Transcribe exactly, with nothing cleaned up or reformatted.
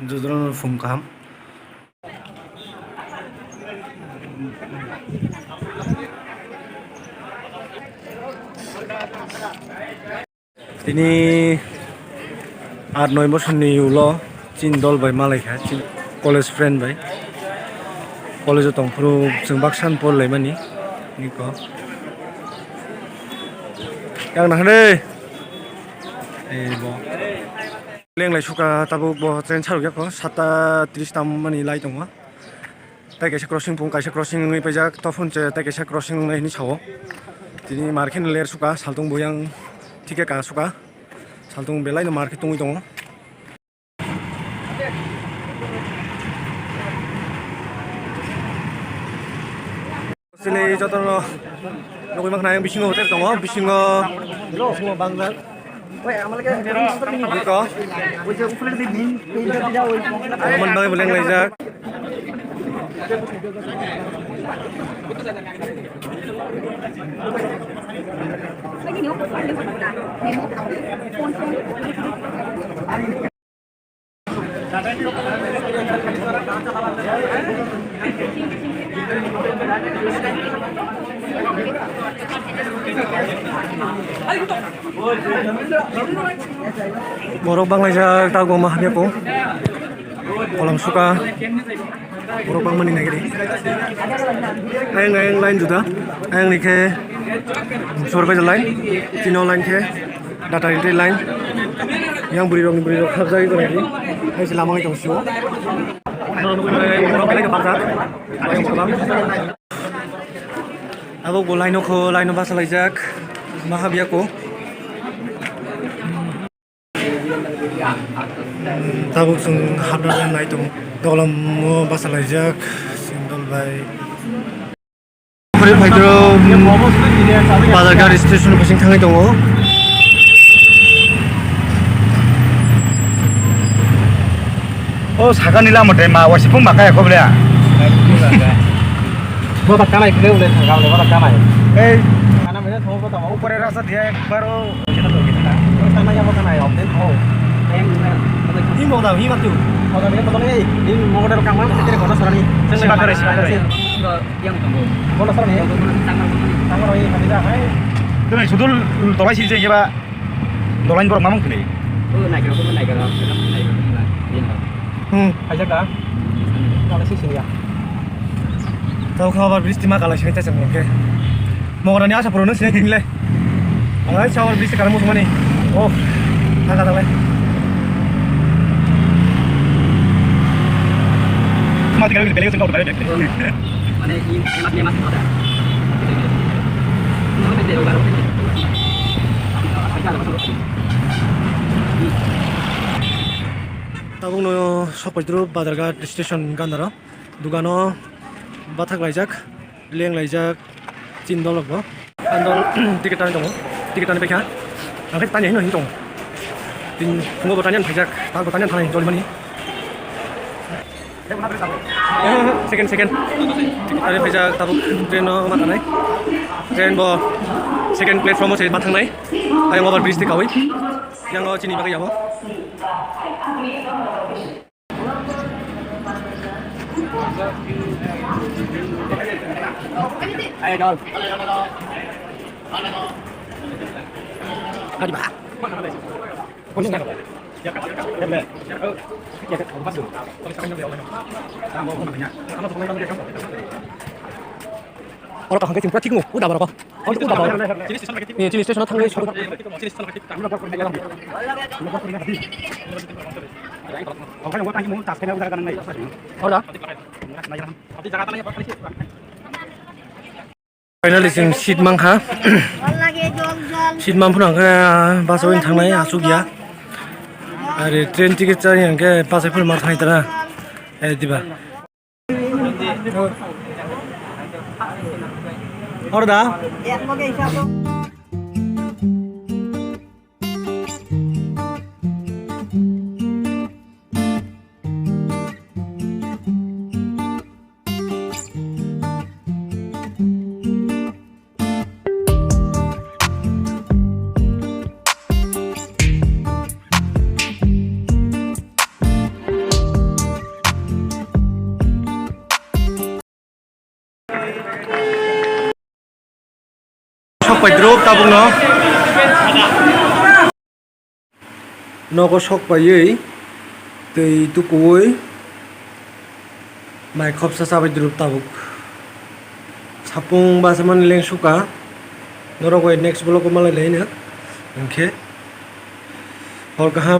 Jotono phung kaham. Tini aat noi bosor ni ulo chini dol bai malai kha, chini college friend bai. College o tong phuru chwng baksa ni por lai mani. Niko. Yang nahre. Ei bo. Lenglai suka tabuk bo train saruk ya ko, satta tris tam mani lai tongo. Tai kaisa crossing pung, kaisa crossing wngwi paijak, tophon se tai kaisa crossing wngnai hinwi sao. Tini mar khe ler suka, saltung bo yang thik khe ka suka, saltung belai no mar khe tungwi tongo. Sini jotono nugwi mankha, ayang bisingo hotel tongo, bisingo, bisingo bangjak. Iko. Roman bagwi bo lenglaijak. Borok banglaijak, tabuk ma hamya kho. Kolam suka. Borok bangmani nagiri. Ayang, ayang line juda. Ayang ni khe Surabaya line. Tino line khe Data entry line. Yang bwrwi rokni bwrwi rok khapjagwi tongo. Hai se lama ngai tongo sio. Borok belai no barjak. Ayang kolam. Abo bo line o kho, line o basa laijak. Ma habya kho. Tabuk chwng hapna nai tongo. Dolam o basa laijak. Sindol bai. Khori phaitro Bazarghat station bising thangwi tongo. O sakani lama tei ma wasi phung ma kaya khoble. Bo ta kanai phile ule thang ga ule bo ta kanai. Ei. Kana mene thong ko ta upore rasa dia ekbar o. Sana ya bo kanai om den ho. Hi mo da hi ma tu. Mo da mene ko nei. Hi mo da kamang se tere ko na sarani. Sima kare, sima kare. Yang tunggu. Kono sara ni? Yang tunggu, tanggal tunggu ni. Tanggal ni, kami dah, hai. Itu nih, sudul tolai sini saja, Pak. Tolai borok mamang kini. Oh, naik, aku naik, aku naik, aku naik. Iya. Hmm. Aja kah? Kalau sih sini ya. Tahu kau apa beli stima kalau sini aja mungkin. Mau orang ni asa pura nung sini tinggal. Ang ai shower bridge ka musu mani. Oh. Thang ka thang lai. Mati kali beli sengkau beli. Mane ini mati mati mati. Tabuk no sok paidro Bazarghat station gandaro dugano bathak laijak. Leng laijak tin dolok bo. Ang dol ticket tani tongo. Ticket tani paikha. Ang khe tani hino hin tongo. Tin phungo bo tani ang phaijak. Tak bo tani ang thanai joli mani. Second, second. Tani phaijak tabuk train no ma thanai. Train bo second platform o se ma thangnai. Ayang over bridge ti kawi. Yang o chini bagwi abo. Oro kaham khe chwng pura thik nw, uda borok. Chini station thangwi soro. Oro da? Finally, chwng seat mankha. Seat manphano hwnkhe bus o thangnai aswk ya. Are train ticket chari hwnkhe bus o phano ma thangwi tara. Eh, diba? Oro da? Sok pai drop tabuk no. Nogo sok paiwi twi tukuwi mai khopsa chabai drop tabuk. Sapung basa mani leng suka. Norok bai next vlog o malai laina. Hwnkhe hor kaham.